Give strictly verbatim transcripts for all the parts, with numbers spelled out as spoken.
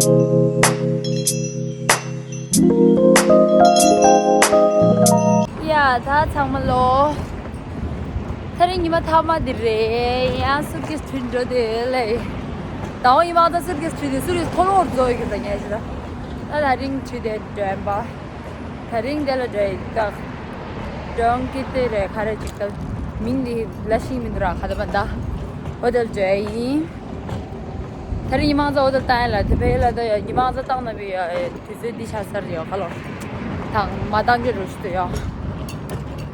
ཡ་ད་ཚང་མ་ལོ། ད་རིང་ཉི་མ་ཐ་མ་འདི་རེད། ཡང་སུཊ་ཀེས་ཁྲིད་འགྲོ་དེ་ལས། ད་འོ་ཡི་མ་ད་སུཊ་ཀེས་ཁྲིད་དེ་སུཊ་ཀེས་འཁོར་ལོ་བར་འཛོལ་ཡོད་ཀྱི་ད་ཉལ་ཞིག་ད། ད་ད་རིང་ཁྲིད་དེ་འགྲོ་ཡིན་པ། ད་རིང་དེ་ལ་འགྲོ་ཡི་ད། ཌོང་ཀི་ཏེ་རེད་ག་རེ་ཅིག་ད། མིང་འདི་ལ་ཤིང་མི་འདུག་ར་ག་ད་པ་ད། འོ་དེ་ལ་འགྲོ་ཡི་ཡིན། ད་རིང་ཉི་མ་ཚོ་འོ་དེ་ལ་བཏང་ཡ་ལ་དེ་བས་ལ་ད་ཡ་ཉི་མ་ཚོ་བཏང་ན་བི་ཡ་དུས་ཚོད་འདི་ཆགས་ཚར་ཡོད་ག་ལོ། དང་མ་བཏང་གི་རུ་ཞིག་ཏུ་ཡོད།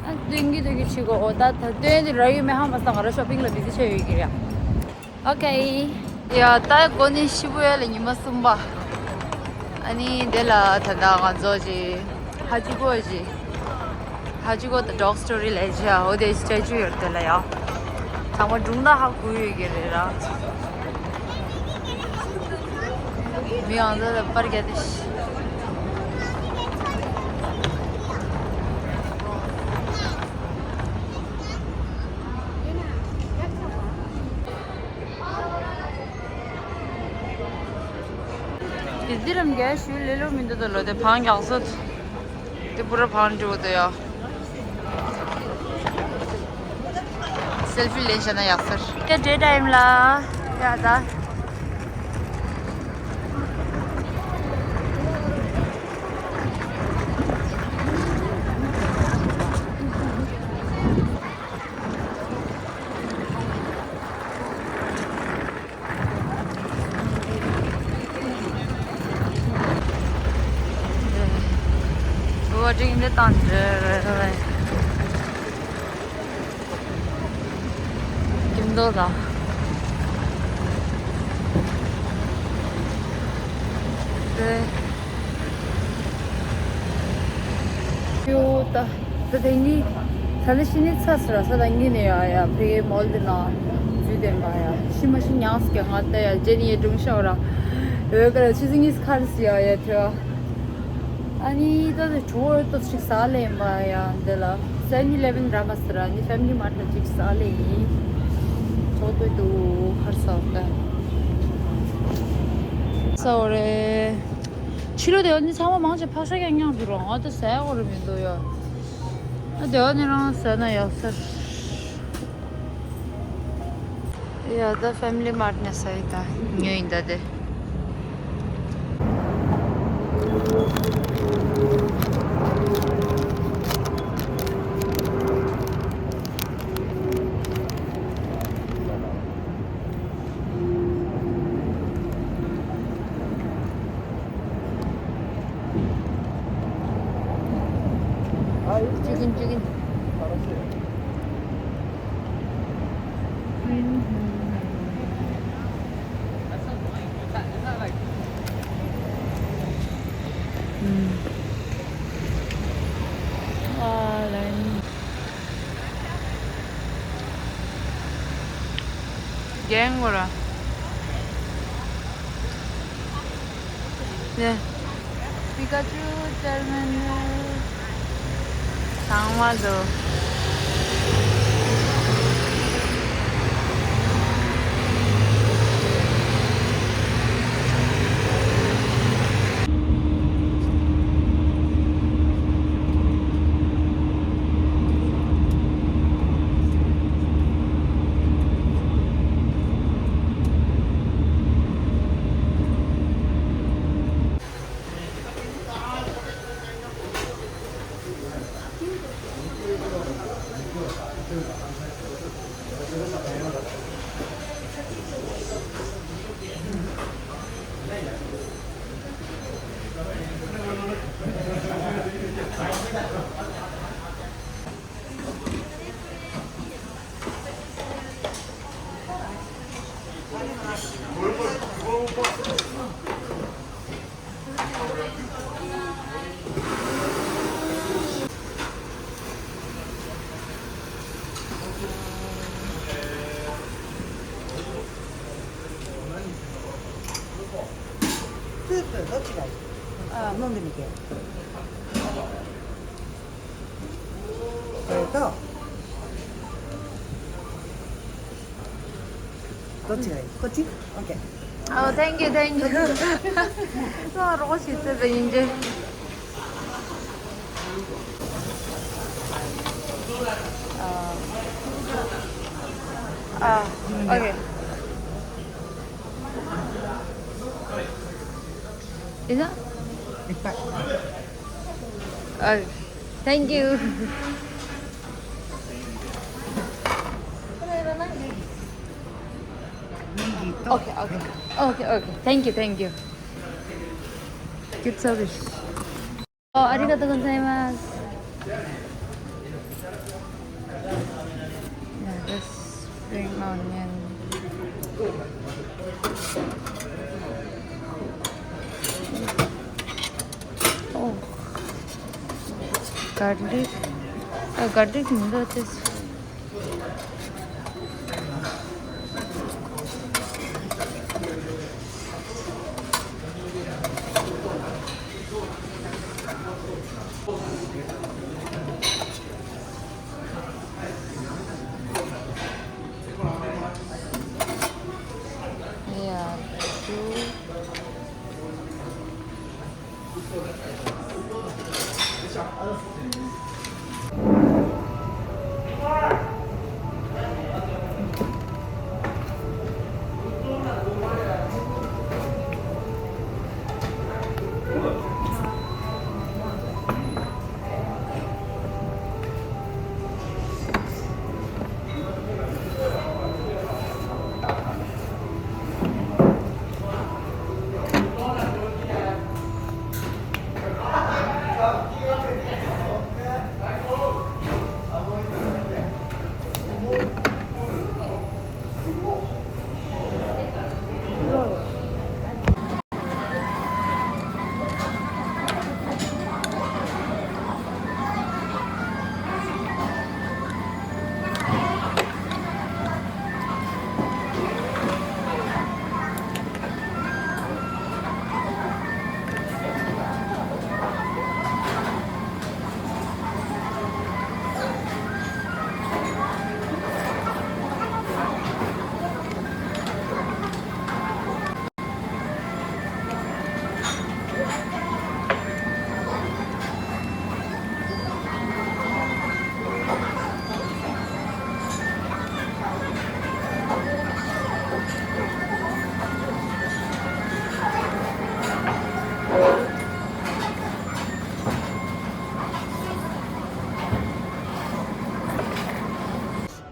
ཨ་སྟོན་གི་སྟོན་གི་ཕྱི་གོ་འོ་ད་ད་སྟོན་དེ་ར་ཡུ་མེ་ཧམ་པ་སང་ག་ར་ཤོ་པིང་ལ་བི་ཟི་ཆེ་ཡོད་ཀྱི་ར། ཨོ་ཁེ། ཡ་ད་གོ་ནི་ཤི་བུ་ཡ་ལ་ཉི་མ་གསུམ་པ། ཨ་ནི་དེ་ལ་ད་ད་ང་ཚོ་ཅི་ཧ་ཅི་གོ་ཅི། ཧ་ཅི་གོ་ད་ཌོག་སི་ཊོ་རི་ལས་ཅི་ཡ་འོ་དེ་སི་ཊེ་ཅུ་ཡོད་དེ་ལ་ཡ། ཚང་མ་སྒྲུང་ད་ཧ་གོ་ཡོད་ཀྱི་རེད་ར། མི་ང་ཚོ་ལ་པར་རྒྱག་དེ་ཤི། དེ་འདི་རམ་རྒྱལ་ཞུ་ལེ་ལོ་མི་འདུག་ད་ལོ་དེ་བང་རྒྱག་སོ། དེ་པུ་ར་བང་འགྲོ་དེ་ཡ། སེལ་ཕི་ལེན་ཤ་ན་ཡག་སར། ཡ་ཌེ་ཊའིམ་ལ། ཡ་ད། Boarding འདི་བཏང་འདྲ་རེད། ཀིམ་དོ་ད། དེ། ཡོ་ད། ད་དེ་གཉིས། ད་ནི་ཤི་ནི་ཚ་སི་ར་ས་ད་གཉིས་ནས་ཡ་ཡ་ཕེ་མོལ་དེ་ན་འཛུལ་དེ་མ་ཡ་ཤི་མ་ཤི་ཉག་སི་ཀྱང་ང་ད་ཡ་ཇེ་ནི་ཡ་སྒྲུང་ཤོར་ར། འོས་ཀ་ར་ཆི་ཟི་གཉིས་ཁར་སི་ཡ་ཡ་ཐོས། ཨ་ནི་ད་དེ་གྲོ་བོ་ཏོ་ཞིག་ཟ་ལེ་མ་ཡ་འདི་ལ་སེ་ཝེན་ཨི་ལེ་ཝན་ར་མ་སི་ར་ནི་ཕེ་མི་ལི་མར་ཊ་ཅིག་ཟ་ལེ་ཡིན། གྲོ་བོ་ཏོ་ཁར་ཟ་ད། ཟ་འོ་རེ། ཕྱི་ལོ་དེ་བ་ནི་ཚང་མ་མང་ཆེ་ཕག་ཤ་ཀྱང་མཉམ་དུ་རོ་ང་དེ་ཟས་འོ་རེ་མི་འདུག་ཡ། ཨ་དེ་བ་ནི་རང་ཟས་ན་ཡག་ས། ཡ་ད་ཕེ་མི་ལི་མར་ཊ་ནས་ཟ་ཡི་ད་ཉོས་ཡིན་ད་དེ། Chicken, chicken. རྒན་གོ་ར། ནས། པི་ཀ་ཅུ་ཅར་མན་ནི། ཚང་མ་འདུག 아, 뭐 드릴게요. 그래서 또 제가 이거지? 오케이. Oh, thank you, thank you. ཚང་མ་རོགས་བྱེད་ཚེ་བ་ཡིན་གྱི། Ah, okay. Is that? Oh, thank you. Okay, okay. Okay, okay. Thank you, thank you. Good service. Oh, arigatou gozaimasu. Yeah, this spring onion. Oh, garlic. Oh, garlic. Yeah, true.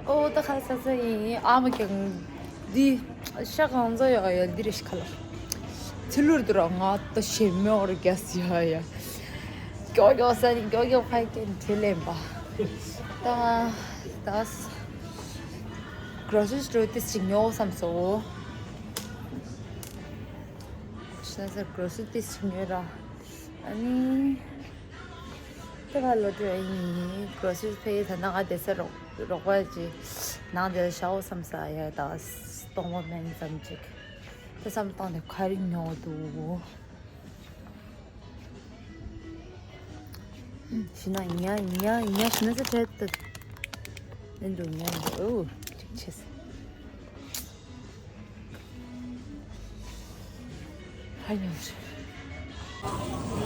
ཨོ་ད་ཁ་ས་ས་ཡིན། ཨ་མ་ཀྱང་འདི་ཤ་གང་ཚ་ཡོད་ཡོད་འདི་རེ་ཤི་ཁ་ལ། ཚི་ལུར་དུ་ར་ང་ད་ཞེ་མེ་འོར་རྒྱ་སི་ཡ་ཡ། ཀྱོ་ཀྱོ་ས་ནི་ཀྱོ་ཀྱོ་ཕ་ཀྱེན་དེ་ལེན་པ། ད་ང་ད་grocery store དེ་ཅིག་ཉོ་བསམ་སོ། ཤ་ས་grocery དེ་ཅིག་ཉོ་ར། ཨ་ནི། ད་ཕར་ལོག་འགྲོ་ཡ་ཡིན། grocery ཕ་གི་ད་ནང་ང་བསྡད་ས་རོགས་རོགས་པ་ཅིག་ནང་དེ་ལ་ཤའོ་བསམ་ས་ཡ། ད་སྟོང་པ་མེད་ཙམ་ཅིག་ད་བསམ་བཏང་དེ་ག་རེ་ཉོ་འདུག་ཞི་ན་ཉ་ཉ་ཉ་ཞི་ན་ས་བྲལ་ད། ཨེ་འདུག་ཉ་འདུག་ཨོ་ཅིག་ཆེ་ས། ཧ་ཉོ་ཆེ།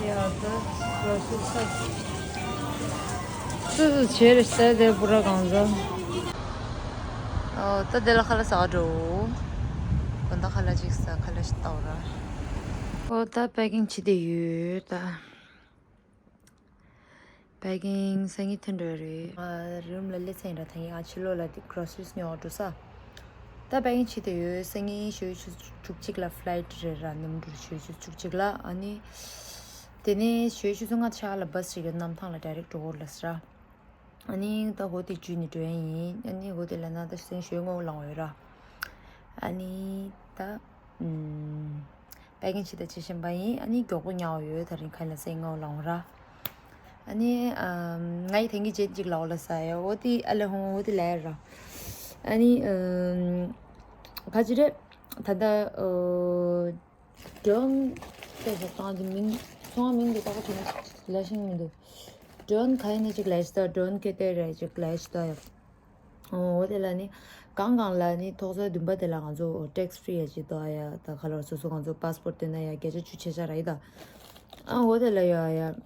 ཡ་ད་བཀྲ་ཤིས་ས། སུ་སུ་བྱེད་རེད་ས་དེ་པུ་ར་གང་ཟ། ཨོ་ད་དེ་ལ་ཁ་ལག་ཟ་འགྲོ། དགོང་དག་ཁ་ལག་ཅིག་ཟ། ཁ་ལག་ཞིག་ལྟ་བ་ར། ཨོ་ད་པེ་ཀིང་བྱེད་དེ་ཡོད་ད། པེ་ཀིང་སང་ཉིན་ཐོན་འགྲོ་རེད། ང་རུམ་ལ་སླེབས་ཚར་ཡིན་ར། ད་ངས་ཨ་ཕྱི་ལོགས་ལ་དེ་groceries ཉོ་འགྲོ་ས། ད་པེ་ཀིང་བྱེད་དེ་ཡོད། སང་ཉིན་ཞོགས་ཆུ་ཚོད་བཅུ་གཅིག་ལ་flight རེད་ར། གནམ་གྲུ་ཞོགས་ཆུ་ཚོད་བཅུ་གཅིག་ལ། ཨ་ནི་དེ་ནས་ཞོགས་ཆུ་ཚོད་ལྔ་ཆ་ལ་bus ཞིག་ཡོད། གནམ་ཐང་ལ་direct འགྲོ་འོར་ལ་ཟེར་ར། ཨ་ནི་ད་ཧོ་དེ་བརྒྱུད་ནས་འགྲོ་ཡ་ཡིན། ཨ་ནི་ཧོ་དེ་ལ་ན་ད་སང་ཞོགས་སྔོན་ལངས་ཡོད་ར། ཨ་ནི་ད་ཨུམ། པེ་ཀིང་བྱེད་ད་བྱེད་བཞིན་པ་ཡིན། ཨ་ནི་མགྱོགས་པོ་ཉལ་ཡོད། ད་རིང་ཁ་ལ་སང་ངའོ་ལངས་ར། ཨ་ནི་ཨམ། ང་ཡི་དེང་གི་རྗེས་ཅིག་ལའོ་ལ་ཟ་ཡ་འོ་དེ་ཨ་ལེ་ཧོང་འོ་དེ་ལས་ར། ཨ་ནི་ཨམ། ག་ཅི་རེད། ད་ད་ཨོ། drone དེ་ཟ་སྟངས་དེ་མིང་ཚོང་མིང་དེ་ད་ག་ཅི་ན་ལ་ཤིང་མི་འདུག drone ག་ཡིན་ན་ཅིག་ལས་ཤི་ད། drone སྐད་དེ་རེད་ཅིག་ལས་ཤི་ད་ཡ། འོ་དེ་ལ་ནི་གང་གང་ལ་ནི་ཐོག་ས་བདུན་པ་དེ་ལ་ང་ཚོ་tax free ཡ་ཅིག་ཏོ་ཡ། ད་ག་ལོར་སོ་སོ་ང་ཚོ་passport་སྟོན་ན་ཡ་བརྒྱ་ཆ་བཅུ་ཆ་ཆ་ར་ཡི་ད། ཨ་འོ་དེ་ལ་ཡ་ཡ།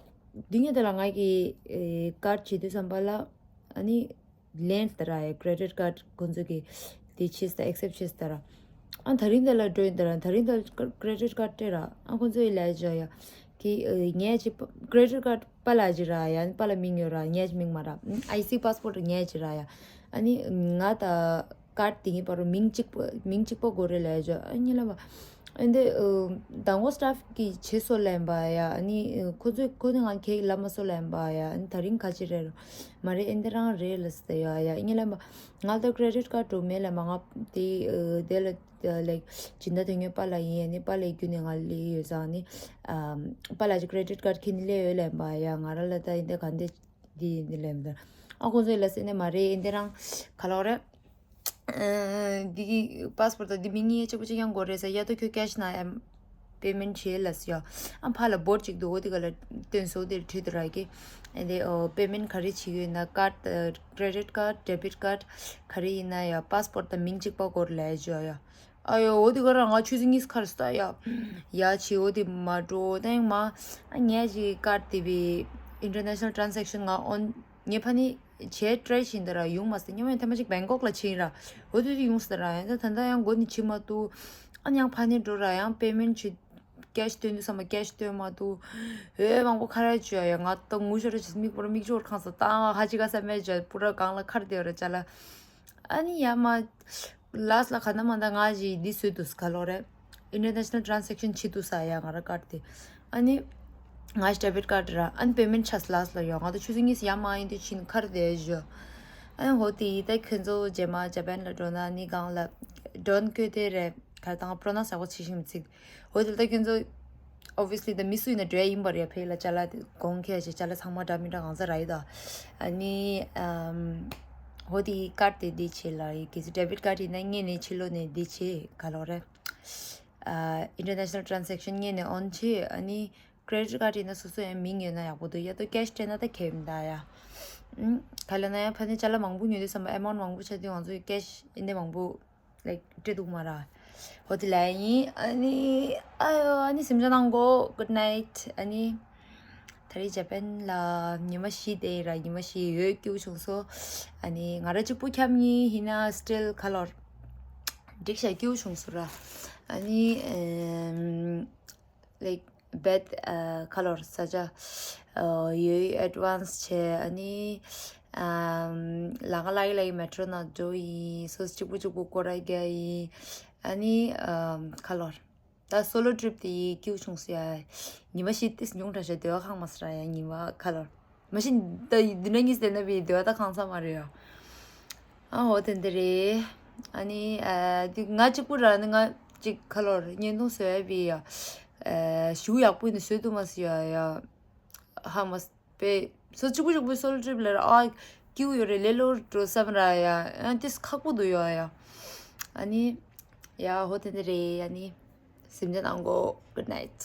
འདི་ངས་དེ་ལ་ང་གི་card་བྱེད་དུས་བསམ་པ་ལ་ཨ་ནི་ལན་ལྟ་ར་ཡ། credit card་ཁོང་ཚོ་གི་དེ་བྱེད་ས་accept་བྱེད་ས་ལྟ་ར། ཨ་ད་རིང་དེ་ལ་འགྲོ་ཡིན་ད་ར། ད་རིང་དེ་credit card་སྤྲད་ར། ཨ་ཁོང་ཚོ་ཡི་ལས་བྱ་ཡ་དེ་ངས་ཅི་credit card་པཱ་ལགས་ཅིག་ར་ཡ། ཨ་ནི་པཱ་ལགས་མིང་ཡོད་ར། ངའི་མིང་མ་ར། ཨ་ནི་ཨའི་སི་པཱ་སི་པོར་ཊི་ངའི་ཅིག་ར་ཡ། ཨ་ནི་ང་ད་ཀར་དེ་ངའི་པར་རུ་མིང་གཅིག་པ་མིང་གཅིག་པ་དགོས་རེད་ལབ་ཡ་ཅོ། ཨ་ནི་ལབ་པ། ཨ་འདི་ཟླ་ངོ་སི་ཊཱཕ་གིས་བྱེད་སོ་ལབ་པ་ཡ། ཨ་ནི་ཁོ་ཚོས་ཁོ་ཚོས་ང་ཁྱེད་ལབ་མ་སོ་ལབ་པ་ཡ། ཨ་ནི་ད་རིང་ག་ཅི་རེད་རོ། མ་རེད། ཨ་འདི་རང་རེད་ལབ་སྟེ་ཡ་ཡ། ཨ་ནི་ལབ་པ། ང་ད་ཀྲེ་ཌིཊ་ཀར་འགྲོ་མེད་ལབ་པ། ང་དེ་དེ་ལ་ལའིག་སྦྱིན་བདག་དོན་གཉེར་པཱ་ལགས་ཡིན། ཨ་ནི་པཱ་ལགས་བརྒྱུད་ནས་ང་སླེབས་ཡོད་ཙང་ནི། ཨམ། པཱ་ལགས་ཀྱི་ཀྲེ་ཌིཊ་ཀར་ཁྱེར་ནས་སླེབས་ཡོད་ལབ་པ་ཡ། ང་རང་ལ་ད་ཡིན་དེ་ག་འདི་འདི་ཡིན་འདི་ལབ་འདི། ཨ་ཁོང་ཚོས་ལབ་སེ་ནས་མ་རེད། ཨ་འདི་རང་ག་ལོག་རེད། ཨ་འདི་གི་པཱ་སི་པོར་ཊི་དང་འདི་མིང་གཉིས་གཅིག་པ་གཅིག་རྐྱང་དགོས་རེད་ཟེར་ཡ། ད་ཁྱོད་ཀེ་ཤི་ནང་ཨེམ་པེ་མེན་ཊི་བྱེད་ལབ་སོ་ཡ། ཨ་ཕར་ལ་བོཌ་ཅིག་འདུག་འོ་དེ་ག་ལ་སྟོན་སོ་དེར་བྲིས་འདུག་ར་གི། ཨ་འདི་ཨོ་པེ་མེན་ཊི་ག་རེ་བྱེད་ཀྱི་ཡོད་ན། ཀར་ཌི་ཀྲེ་ཌིཊ་ཀར་ཌི་ཌེ་བིཊ་ཀར་ག་རེ་ཡིན་ན་ཡ་པཱ་སི་པོར་ཊི་དང་མིང་གཅིག་པ་དགོས་རེད་ལབ་ཡ་ཅོ་ཡ། ཨ་ཡོ། འོ་དེ་ག་རང་ང་ཆུ་ཚོད་གཉིས་ཁར་ལྟ་ཡ། ཡ་ཆེ་འོ་དེ་མ་འགྲོ་ད་ཡང་མ། ཨ་ངས་ཅིག་ཀར་དེ་བི་ཨིན་ཊར་ནེ་ཤ་ནལ་ཊ་རན་སེག་ཤན་ང་ཨོན་ངས་ཕ་ནི་བྱས་ཊི་རའེ་བྱིན་དེ་ར་ཡོང་མ་སྟེ། སྔོན་མ་ཐེངས་མ་གཅིག་བེང་ཀོག་ལ་ཕྱིན་ར། འོ་དེ་དུས་ཡོང་སྟེ་ར། ཡང་ད་ད་ལྟ་ཡང་མགོ་ནི་ཕྱིན་མ་ཐུབ། ཨ་ཡང་ཕ་ནི་འགྲོ་ར་ཡང་པེ་མེན་ཊི་བྱེད། ཀེ་ཤི་སྟོན་དུས་ཙམ་པ་ཀེ་ཤི་སྟོན་མ་ཐུབ། འོས་མང་པོ་ཁ་ར་བཅོས་ཡ། ང་ད་ངུ་ཤོར་ར་བྱས། མིག་པོར་མིག་ཆུ་བོར་ཁང་ས་བཏང་། ཧ་ཅི་ག་ས་མེད་བྱས། པུ་ར་གང་ལ་ཁར་དེ་བ་ར་ཅ་ལ། ཨ་ནི་ཡ་མ་ལཱ་སི་ལ་ག་ན་མ་ད་ང་ཞིག་འདི་བཟོས་འདུག་ག་ལོག་རེད། ཨིན་ཊར་ནེ་ཤ་ནལ་ཊ་རན་སེག་ཤན་བྱེད་འདུག་ས་ཡ། ང་ར་ཀར་དེ། ཨ་ནི་ང་ཞིག་ཌེ་བིཊ་ཀར་ར། ཨ་ནི་པེ་མེན་ཊི་ཆགས་ལཱ་སི་ལ་ཡོད། ང་ད་ཆུ་ཚོད་གཉིས་ཡ་མ་ཡིན་དུས་ཕྱིན་ཁར་དེ་བཞོ། ཨ་ནི་འོ་དེ་ད་ཁྱོད་ཚོ་རྗེས་མ་ཇ་པན་ལ་འགྲོ་ན་ནི་གང་ལ་ཌོན་ཀོ་ཏེ་རེད། ག་རེ་དང་པྲོ་ནོན་སི་ཡག་པོ་བྱེད་ཤིང་མི་ཚིག་འོ་དེ་ལྟ་ཁྱོད་ཚོ་ཨོབ་བི་ཡ་སི་ལི་ད་མི་སུ་ཡིན་ན་འགྲོ་ཡ་ཡིན་པ་རེད། ཕེ་ལ་ཅ་ལག་དེ་གོང་ཁེ་ཅེ་ཅ་ལག་ཚང་མ་འདྲ་མི་འདྲ་གང་ས་ར་ཡི་ད། ཨ་ནི་ཨམ་ཧོ་དེ་ཀར་དེ་འདི་ཆེ་ལ་ཡི་གེ་སི་ཌེ་བིཊ་ཀར་ཡིན་ན་ངེད་ནས་ཕྱི་ལོགས་ནས་འདི་ཆེ་ག་ལོག་རེད། ཨ་ཨིན་ཊར་ནེ་ཤ་ནལ་ཊ་རན་སེག་ཤན་ངེད་ནས་ཨོན་ཆེ། ཨ་ནི་ཀྲེ་ཌིཊ་ཀར་ཡིན་ན་སོ་སོ་ཡང་མིང་ཡོད་ན་ཡག་པོ་འདུག་ཡ་ཏོ་ཀེ་ཤི་སྤྲད་ན་ད་ཁེ་མི་ད་ཡ། ཨམ་ག་ལ་ན་ཡང་ཕ་ནི་ཅ་ལག་མང་པོ་ཉོས་དུས་ཙམ་པ་ཨེ་མའུན་ཊི་མང་པོ་ཆགས་དུས་ང་ཚོ་ཀེ་ཤི་ཨིན་དེ་མང་པོ་ལའིག་སྤྲད་འདུག་མ་ར། ཧོ་དེ་ལ་ཡིན། ཨ་ནི་ཨ་ཡོ། ཨ་ནི་སེམས་ཅན་ནང་གོ། Good night། ཨ་ནི་ད་རེས་ཇ་པན་ལ་ཉི་མ་བཞི་དེ་ར། ཉི་མ་བཞི་ཡོད་སྐྱིད་པོ་བྱུང་སོ། ཨ་ནི་ང་ར་གཅིག་པུ་འཁྱམ་ཉིན་ཡིན་ན་སི་ཊིལ་ག་ལོར་འགྲིག་ཤག་སྐྱིད་པོ་བྱུང་སོ་ར། ཨ་ནི་ཨམ་ལའིག་བེད་ཨ་ག་ལོར་ས་ཆ་ཨ་ཡོད་ཨེཌ་ཝན་སི་བྱས། ཨ་ནི་ཨམ་ལ་ང་ལ་ཡི་ལ་ཡི་མེ་ཊོ་ནང་འགྲོ་ཡིན། སོ་སོ་གཅིག་པུ་གཅིག་པུ་སྐོར་ར་རྒྱག་ཡིན། ཨ་ནི་ཨམ་ག་ལོར་ད་སོ་ལོ་ཊི་རིབ་དེ་ཡི་སྐྱིད་པོ་བྱུང་སོ་ཡ། ཉི་མ་བཞི་ཏིས་ཉུང་དྲགས་ཤག་སྡེ་བ་ཁང་མ་སི་ར་ཡ། ཉི་མ་ག་ལོར་མ་གཞི་ད་འདི་ན་གཉིས་བསྡད་ན་བི་འདི་བ་ད་གང་ས་མ་རེད་ཡ། ཨ་འོ་དེ་འདི་རེད། ཨ་ནི་ཨ་འདི་ང་གཅིག་པུ་ར་ནི་ང་གཅིག་ག་ལོར་བརྙན་ཐུང་བཟོ་ཡ་བི་ཡ། ཨ་ཞུ་ཡག་པོ་ཡིན་ན་བཟོ་ཐུབ་མ་སོང་ཡ་ཡ། ཧ་མ་པེ་སོ་གཅིག་པུ་གཅིག་པུ་སོ་ལོ་ཊི་རིབ་ལ་ར་ཨ་སྐྱིད་པོ་ཡོད་རེད། ལེ་ལོ་འགྲོ་བསམ་ར་ཡ། ཨ་ཏིས་ཁག་པོ་འདུག་ཡ་ཡ། ཨ་ནི་ཡ་འོ་དེ་འདི་རེད། ཨ་ནི་སེམས་ཅན་ནང་གོ། Good night།